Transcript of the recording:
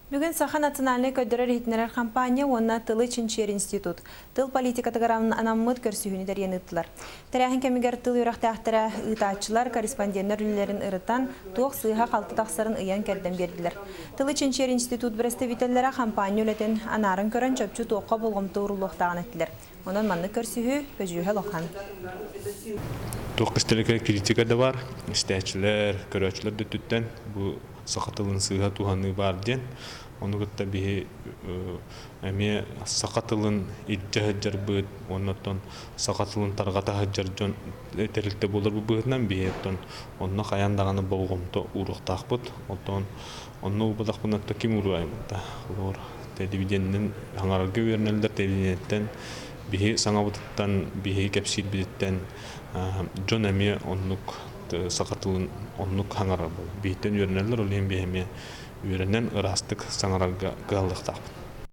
Бүгүн Саха национальнай көрдөрөр-иһитиннэрэр хампаанньа уонна Тылы чинчийэр институт тыл политикатыгар анаммыт көрсүһүүнү тэрийэн ыыттылар. Тэрээһин кэмигэр тыл үөрэхтээхтэрэ, ыытааччылар, корреспонденнар үлэлэрин ырытан, туох сыыһа-халты тахсарын ыйан-кэрдэн биэрдилэр. Тылы чинчийэр институт бэрэстэбиитэллэрэ хампаанньа үлэтин анаарын көрөн, чопчу туохха болҕомто ууруллуохтааҕын эттилэр. Онон маннык көрсүһүү көдьүүһэ улахан. Туох кистэлэҥ критика да бар, истээччилэр, көрөөччүлэр да өттүттэн бу саха тылын сыыһа туһаныы баар диэн. Ону кытта биһи эмиэ саха тылын илдьэ сылдьарбыт уонна оттон саха тылын тарҕата сылдьар дьон тэрилтэ буоларбыт быһыытынан биһи оттон онно хайаан даҕаны болҕомто ууруохтаахпыт. Оттон онно уурбатахпына то ким ууруой да олор телевидениенэн хаҥарарга үөрэнэллэр телевидениеттэн биһи саҥабытыттан биһи кэпсиирбититтэн дьон эмиэ оннук саха тылын оннук хаҥарар буолар. Биһиттэн үөрэнэллэр, ол иһин биһи эмиэ үөрэнэн ыраастык саҥарарга кыһаллыахтаахпыт.